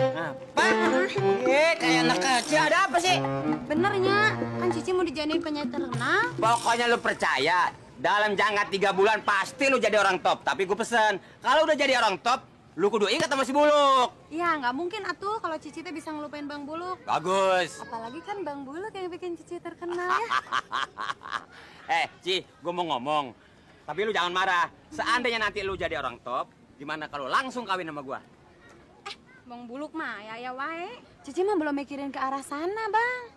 Apa? Kayak anak kecil, ada apa sih? Benernya, kan Cici mau dijadiin penyanyi terkenal. Pokoknya lu percaya, dalam jangka 3 bulan pasti lu jadi orang top. Tapi gue pesen, kalau udah jadi orang top, lu kudu ingat sama si Buluk. Ya, nggak mungkin atuh kalau Cici teh bisa ngelupain Bang Buluk. Bagus. Apalagi kan Bang Buluk yang bikin Cici terkenal ya. Ci, gue mau ngomong. Tapi lu jangan marah. Seandainya nanti lu jadi orang top, gimana kalau langsung kawin sama gua? Bang Buluk mah ya wae. Cici mah belum mikirin ke arah sana, Bang.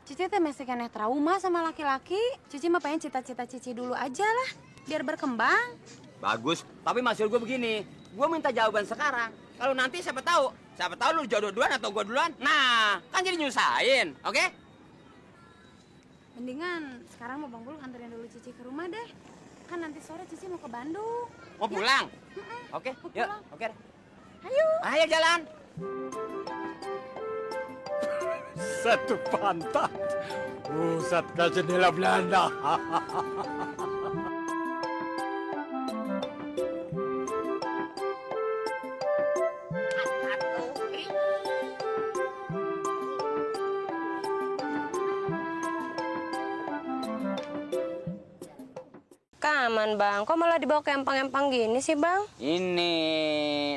Cici teh masih kena trauma sama laki-laki. Cici mah pengen cita-cita Cici dulu aja lah, biar berkembang. Bagus, tapi maksud gue begini, gue minta jawaban sekarang. Kalau nanti siapa tahu lu jodoh duluan atau gue duluan. Nah, kan jadi nyusahin, oke? Mendingan sekarang mau Bang Buluk anterin dulu Cici ke rumah deh. Kan nanti sore Cici mau ke Bandung. Mau pulang? Oke, mau yuk, pulang. oke. Ayo. Ayo jalan. Satu pantat. Pusat ke jendela Belanda. Aman Bang, kok malah dibawa ke empang-empang gini sih Bang? Ini,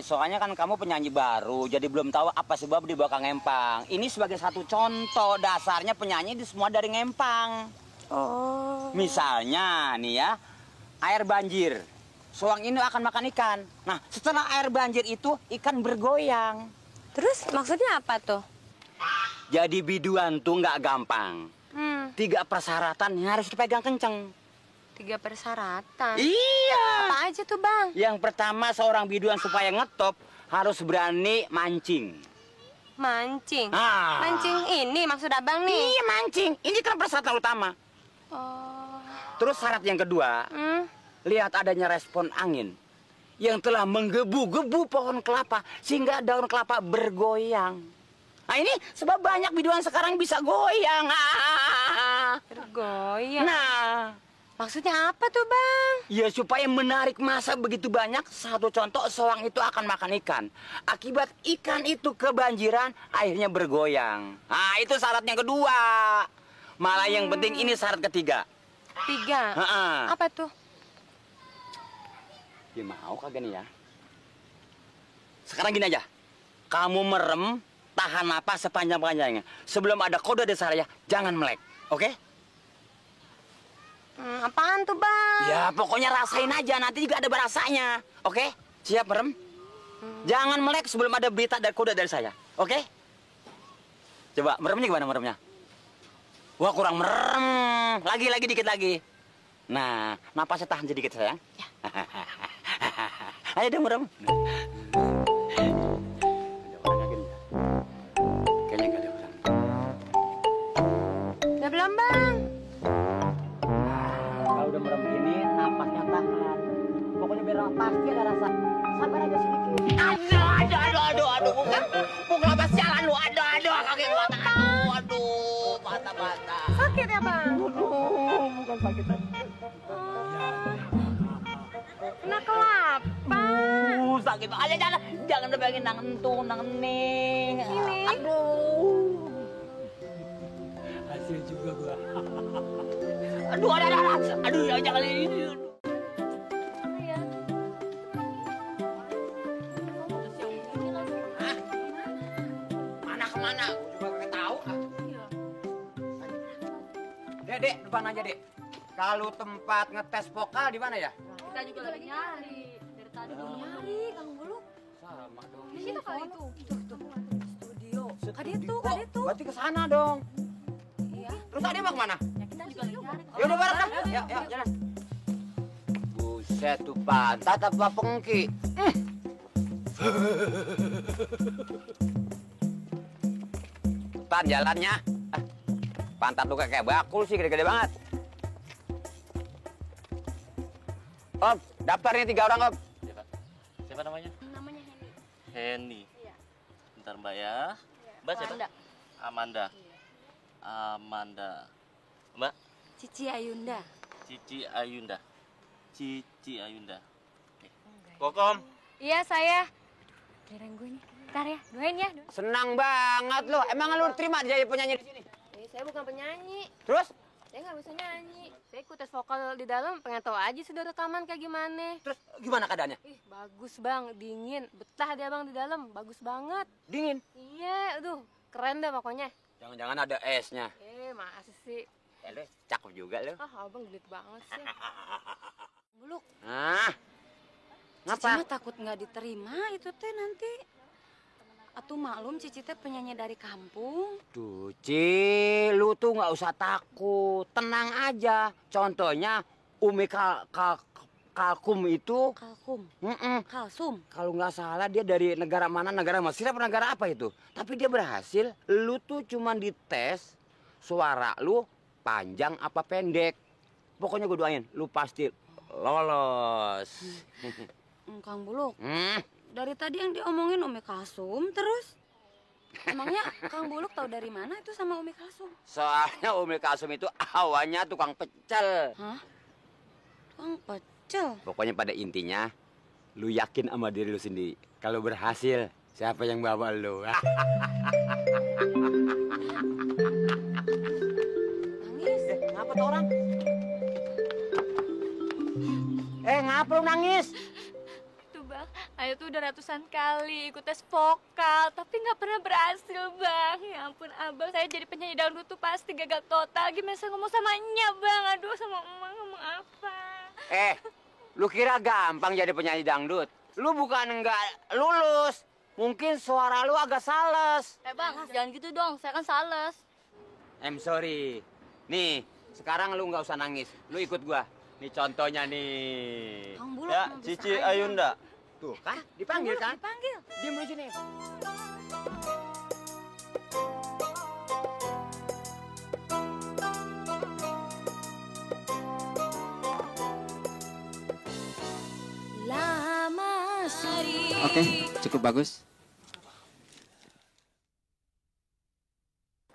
soalnya kan kamu penyanyi baru, jadi belum tahu apa sebab dibawa ke ngempang. Ini sebagai satu contoh, dasarnya penyanyi di semua dari ngempang. Oh. Misalnya nih ya, air banjir. Soang ini akan makan ikan. Nah, setelah air banjir itu, ikan bergoyang. Terus maksudnya apa tuh? Jadi biduan tuh nggak gampang. 3 persyaratan yang harus dipegang kenceng. 3 persyaratan? Iya. Apa aja tuh Bang? Yang pertama, seorang biduan supaya ngetop harus berani mancing. Mancing? Ah. Mancing ini maksud Abang nih? Iya, mancing. Ini kan persyaratan utama. Oh. Terus syarat yang kedua, lihat adanya respon angin yang telah menggebu-gebu pohon kelapa sehingga daun kelapa bergoyang. Nah ini sebab banyak biduan sekarang bisa goyang. Bergoyang? Nah, maksudnya apa tuh Bang? ya supaya menarik massa begitu banyak. Satu contoh, soang itu akan makan ikan. Akibat ikan itu kebanjiran, akhirnya bergoyang. Nah itu syarat yang kedua. Malah yang penting ini syarat ketiga. 3? Apa tuh? Ya mau kagak nih ya? Sekarang gini aja. Kamu merem, tahan napas sepanjang-panjangnya. Sebelum ada kode dari saya, jangan melek. Oke? Apaan tuh Bang? Ya pokoknya rasain aja, nanti juga ada berasanya. Oke? Siap merem? Jangan melek sebelum ada berita dan kode dari saya. Oke? Coba meremnya gimana meremnya? Wah kurang merem. Lagi dikit lagi. Nah, napasnya tahan sedikit sayang. Ya. Ayo deh merem. Kayaknya gak ada orang. Udah belum Bang? Kalau udah merem gini, napasnya tahan. Pokoknya biar pasti ada rasa. Sabar aja sedikit. Aduh. Pukul apa sialan lu? Aduh, kaki gua aduh, patah. Sakit ya Bang? Aduh, bukan sakit. Kena kelapa. Sakit aja jangan dipegangin nangen ning. Ini. Aduh. Hasil juga gua. Aduh, ya jangan ini. Mana? Gua juga kagak tahu. Dek, depan aja, Dek. Kalau tempat ngetes vokal di mana ya? Kita juga lagi nyari. Dari tadi nyari, Kang Buluk. Sama dong. Di situ kali itu. Tuh. Studio. Kade tuh. Berarti ke sana dong. Iya. Terus tadi mau kemana? Ya kita juga lagi nyari. Ya udah bareng. Ya, jalan. Buset tuh pantat apa pengki? Tan jalannya. Pantat lu kayak bakul sih, gede-gede banget. Om, daftar nih 3 orang, Om. Siapa namanya? Namanya Henny. Henny. Iya. Bentar Mbak ya. Mbak siapa? Amanda. Amanda. Mbak? Cici Ayunda. Cici Ayunda. Oke. Kokom. Iya, saya. Keren gue nih. Bentar ya, doain ya. Senang banget lu. Emang lu terima jadi penyanyi di sini? Saya bukan penyanyi. Terus? Saya nggak bisa nyanyi. Saya ikut tes vokal di dalam, pengen tahu aja sudah rekaman kayak gimana. Terus gimana keadaannya? Ih, bagus bang, dingin. Betah dia bang di dalam, bagus banget. Dingin. Iya, aduh, keren dah pokoknya. Jangan-jangan ada esnya. Masa sih? Lu cakep juga lu. Abang gelit banget sih. Buluk. Ah. Cici Ngapa? mah takut nggak diterima itu teh nanti. Atuh maklum Cici teh penyanyi dari kampung. Tuh, Ci, lu tuh nggak usah takut. Tenang aja. Contohnya Umi Kalkum itu. Kalkum. Kalsum. Kalau nggak salah dia dari negara mana, negara Mesir apa negara apa itu. Tapi dia berhasil. Lu tuh cuman dites suara lu panjang apa pendek. Pokoknya gue doain, lu pasti lolos. Kang Buluk, Hmm. dari tadi yang diomongin Umi Kalsum terus. Emangnya Kang Buluk tahu dari mana itu sama Umi Kalsum? Soalnya Umi Kalsum itu awalnya tukang pecel. Hah? Tukang pecel? Pokoknya pada intinya, lu yakin sama diri lu sendiri. Kalau berhasil, siapa yang bawa lu? Nangis? Ngapa tuh orang? Ngapa lu nangis? Tuh bang, Ayu tuh udah ratusan kali ikut tes vokal, tapi nggak pernah berhasil bang. Ya ampun abang, saya jadi penyanyi dangdut tuh pasti gagal total. Gimana saya ngomong sama Nya bang? Aduh sama emak ngomong apa? Lu kira gampang jadi penyanyi dangdut? Lu bukan enggak lulus. Mungkin suara lu agak sales. Bang, jangan gitu dong, saya kan sales. I'm sorry. Nih, sekarang lu nggak usah nangis. Lu ikut gua. Nih contohnya nih. Kang Buluk Ya, mah bisa Cici aja. Ayunda. Tuh kan, dipanggil kan? Dipanggil. Diam di sini. Lama sari. Oke, cukup bagus.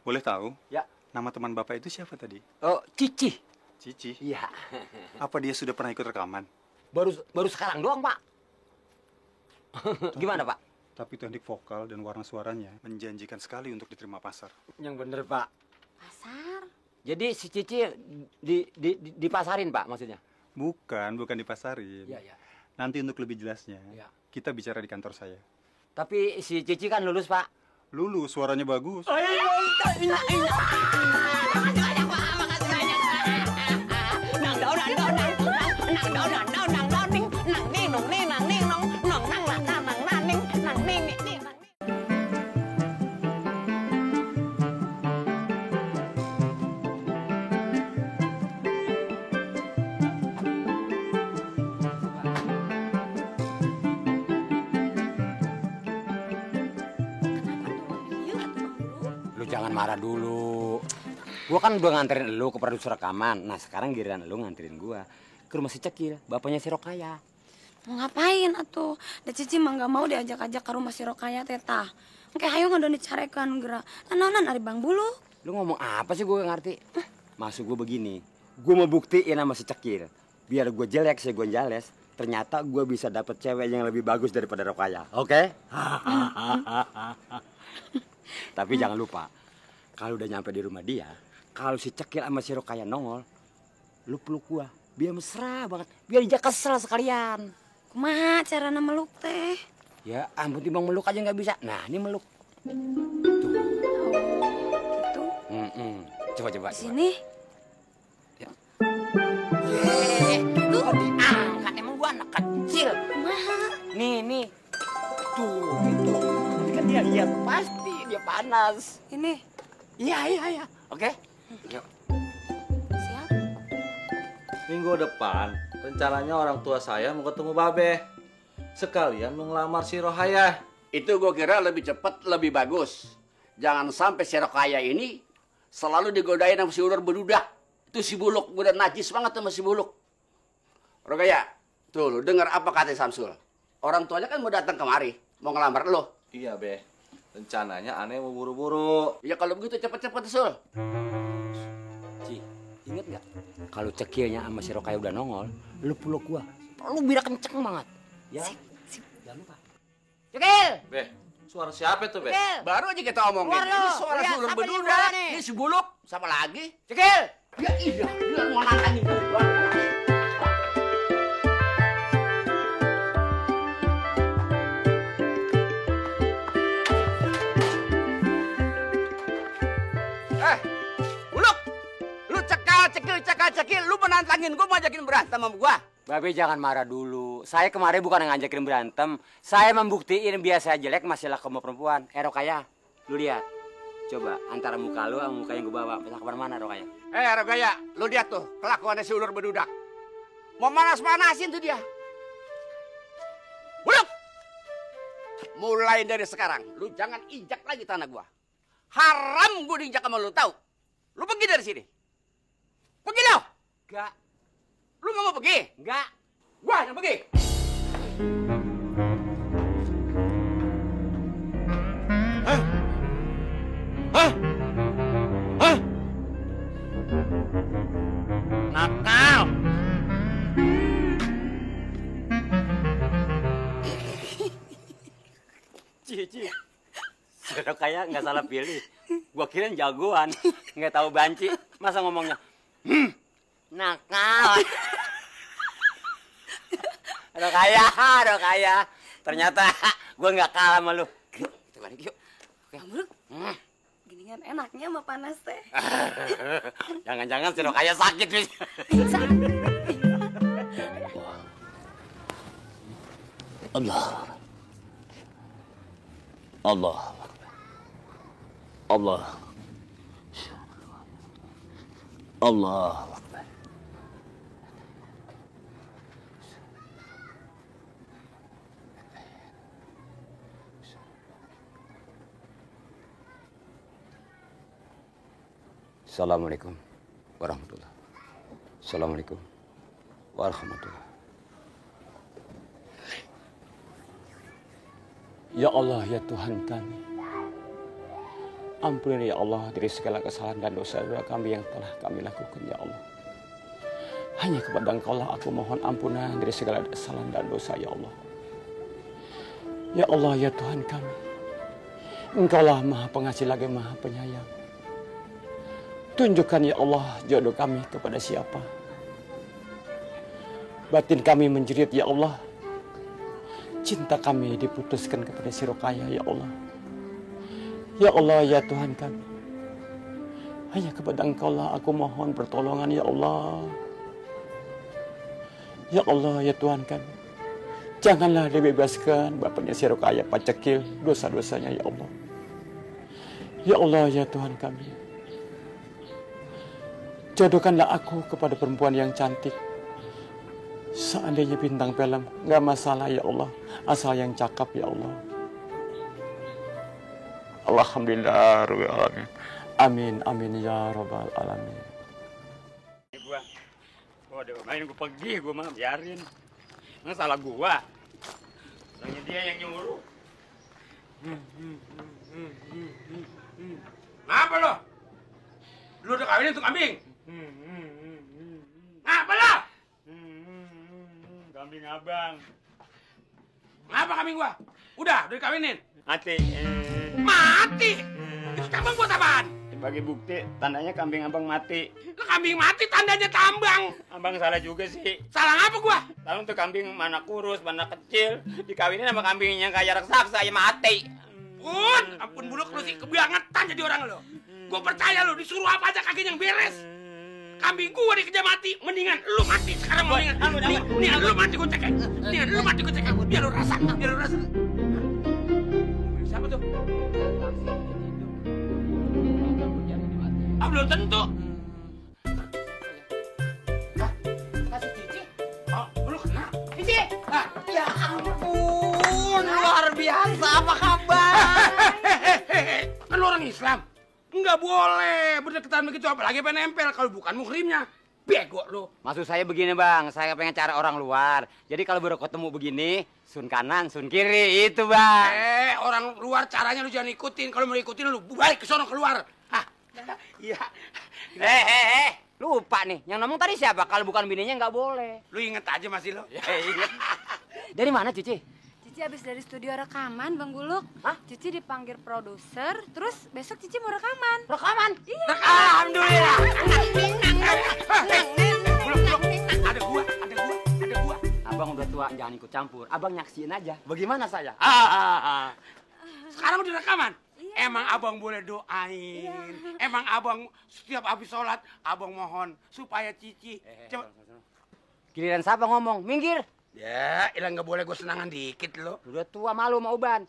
Boleh tahu? Ya. Nama teman Bapak itu siapa tadi? Oh, Cici. Cici. Iya. Apa dia sudah pernah ikut rekaman? Baru sekarang doang, Pak. Gimana, Pak? Tapi teknik vokal dan warna suaranya menjanjikan sekali untuk diterima pasar. Yang bener, Pak. Pasar. Jadi si Cici dipasarin, Pak, maksudnya? Bukan dipasarin. Iya, iya. Nanti untuk lebih jelasnya, Iya. kita bicara di kantor saya. Tapi si Cici kan lulus, Pak. Lulus, suaranya bagus. Lu jangan marah dulu. Gua kan udah nganterin lu ke produser rekaman. Nah, sekarang giliran lu nganterin gua ke rumah si Cekil, bapaknya si Rokaya. Mau ngapain atuh? Da Cici mah nggak mau diajak-ajak ke rumah si Rokaya teta. Kayak hayu nggak dicarekan geura. Nanaonan ari Bang Buluk. Lu ngomong apa sih gue ngerti? Maksud gue begini, gue mau buktiin sama si Cekil. Biar gue jelek, si Gonjales, ternyata gue bisa dapet cewek yang lebih bagus daripada Rokaya. Oke? Tapi jangan lupa, kalau udah nyampe di rumah dia, kalau si Cekil sama si Rokaya nongol, lu peluk gue. Biar mesra banget, biar dia kesel sekalian. Kumaha cara meluk teh? Ya ampun, timbang meluk aja nggak bisa. Nah, ini meluk. Gitu. Coba. Sini. Lu diangkat, emang gua anak kecil. Kumaha? Nih. Tuh, gitu. Nanti kan dia lihat, pasti dia panas. Ini. Iya. Oke? Yuk. Siap. Minggu depan, rencananya orang tua saya mau ketemu Babe. Sekalian mau ngelamar si Rohaya. Itu gue kira lebih cepat, lebih bagus. Jangan sampai si Rokaya ini selalu digodain sama si ular bedudah. Itu si Buluk, udah najis banget sama si Buluk. Rokaya, tuh lu dengar apa kata Samsul? Orang tuanya kan mau datang kemari, mau ngelamar lo. Iya, Be. Rencananya aneh mau buru-buru. Ya kalau begitu cepet-cepet, Sul. Ci, inget nggak? Kalau Cekilnya sama si Rokaya udah nongol, lu peluk gua. Lu biar kenceng banget. Ya? Jangan lupa. Cekil! Be, Suara siapa tuh, Be? Cekil. Baru aja kita omongin. Keluar lo. Ini suara Lihat, sulur siapa beduda. yang jualan nih? Ini si Buluk. Siapa lagi? Cekil. Ya iya, dia mau nantangin gua. Buluk. Lu cekil, lu menantangin gua, mau ajakin berantem sama gua. Babe jangan marah dulu. Saya kemarin bukan ngajakin berantem. Saya membuktiin biasa jelek masih laku sama perempuan. Rokaya, lu lihat. Coba antara muka lu sama muka yang gue bawa. Bisa kemana-mana Rokaya. Rogaya, lu lihat tuh kelakuannya si ulur bedudak. Mau manas-manasin tuh dia. Buluk! Mulai dari sekarang, lu jangan injak lagi tanah gua. Haram gua diinjak sama lu, tahu? Lu pergi dari sini. Pergi lo! Enggak. Lu nggak mau pergi? Enggak. Gua yang pergi. Nakal. Cici. Si Rokaya nggak salah pilih. Gua kirain jagoan. Nggak tahu banci. Masa ngomongnya, nakal. Rokaya. Ternyata gua nggak kalah sama lu. Kita balik yuk. Bang Buluk. Ginian enaknya sama panas teh. Jangan-jangan si Rokaya sakit, Bis. Allah. Assalamualaikum warahmatullahi. Assalamualaikum warahmatullahi. Ya Allah, ya Tuhan kami. Ampuni ya Allah dari segala kesalahan dan dosa-dosa kami yang telah kami lakukan ya Allah. Hanya kepada Engkau lah aku mohon ampunan dari segala kesalahan dan dosa ya Allah. Ya Allah, ya Tuhan kami. Engkau lah Maha Pengasih lagi Maha Penyayang. Tunjukkan ya Allah jodoh kami kepada siapa. Batin kami menjerit ya Allah. Cinta kami diputuskan kepada si Rokaya ya Allah. Ya Allah, ya Tuhan kami. Hanya kepada Engkau lah aku mohon pertolongan ya Allah. Ya Allah, ya Tuhan kami. Janganlah dibebaskan bapaknya si Rokaya pacekil dosa-dosanya ya Allah. Ya Allah, ya Tuhan kami. Jodohkanlah aku kepada perempuan yang cantik. Seandainya bintang film, gak masalah ya Allah. Asal yang cakep ya Allah. Alhamdulillah Rabbil Alamin. Amin, amin ya Rabbal Alamin. Gua udah main, gua pergi, gua mah biarin. Nggak salah gua. Salahnya dia yang nyuruh. Ngapa lo? Lu udah kawinin tuh kambing? Ngapa lo? Kambing abang. Ngapa kambing gua? Udah dikawinin? Mati. Mati? Itu tambang buat apaan? Sebagai bukti, tandanya kambing abang mati. Lu kambing mati tandanya tambang. Abang salah juga sih. Salah ngapa gua? Tahu tuh kambing mana kurus, mana kecil. Dikawinin sama kambing yang kayak raksasa, ya mati. Ampun Buluk, lu sih kebangetan jadi orang lo. Gua percaya lu, disuruh apa aja kagak yang beres. Kambing gua dikejar mati, mendingan lu mati sekarang. Mendingan lu mati gua cekek. Biar lu rasa. Siapa tuh? Belum tentu. Kasih Cici. Lu kenapa? Cici. Ya ampun, luar biasa. Apa kabar? Kan lu orang Islam. Enggak boleh berdekatan begitu, apalagi pengen nempel kalau bukan muhrimnya. Bego lu. Maksud saya begini Bang, saya pengen cari orang luar. Jadi kalau baru ketemu begini, sun kanan, sun kiri, itu Bang. Orang luar caranya lu jangan ikutin. Kalau mau ikutin lu balik ke sono keluar. Hah? Iya. Lupa nih, yang ngomong tadi siapa? Kalau bukan bininya nggak boleh. Lu inget aja masih lo. Ingat. Dari mana Cici? Cici Cici habis dari studio rekaman, Bang Buluk. Hah? Cici dipanggil produser, terus besok Cici mau rekaman. Rekaman? Iya. Alhamdulillah. Buluk. Ada gua. Abang udah tua, jangan ikut campur. Abang nyaksiin aja. Bagaimana saya? Sekarang udah rekaman. Iya. Emang abang boleh doain. Emang abang setiap habis sholat, abang mohon supaya Cici. Coba. Giliran siapa ngomong? Minggir. Ya, ilang nggak boleh gue senangan dikit lo. Udah tua malu sama Uban.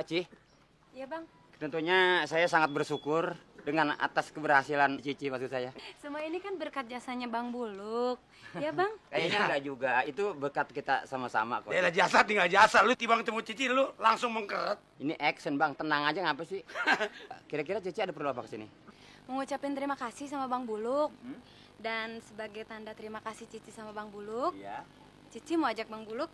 Ci, Iya, Bang. tentunya saya sangat bersyukur dengan atas keberhasilan Cici maksud saya. Semua ini kan berkat jasanya Bang Buluk. Ya, Bang? Kayaknya enggak juga. Itu berkat kita sama-sama kok. Ya lah jasa tinggal jasa. Lu tiba ketemu Cici lu langsung mengkeret. Ini action, Bang. Tenang aja ngapa sih? Kira-kira Cici ada perlu apa kesini? Mengucapin terima kasih sama Bang Buluk. Dan sebagai tanda terima kasih Cici sama Bang Buluk, Iya. Cici mau ajak Bang Buluk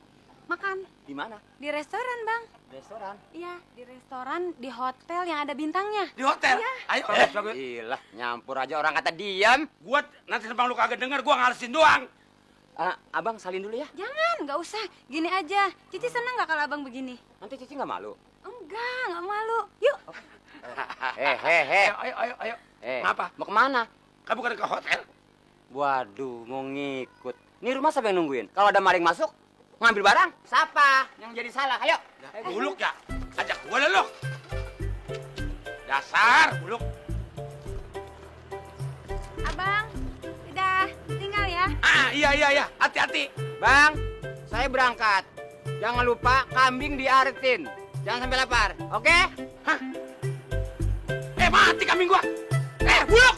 makan Di mana? di restoran, Bang. Restoran. Iya, di restoran di hotel yang ada bintangnya. Di hotel. Iya. Ayo. Bagus. Ilah, nyampur aja orang kata diam. Gua nanti sebang lu kagak denger, gua ngalesin doang. Abang salin dulu ya. Jangan, nggak usah. Gini aja. Cici senang nggak kalau Abang begini? Nanti Cici nggak malu. Nggak malu. Yuk. Ayo. Ngapa? Mau kemana? Kan bukan ke hotel. Waduh, mau ngikut. Ini rumah siapa yang nungguin? Kalau ada maling masuk, ngambil barang, siapa yang jadi salah? Ayo. Buluk ya. Ajak gua lah lu. Dasar, Buluk. Abang, udah tinggal ya. Iya. Hati-hati. Bang, saya berangkat. Jangan lupa kambing diaretin. Jangan sampai lapar, oke? Mati kambing gua. Buluk.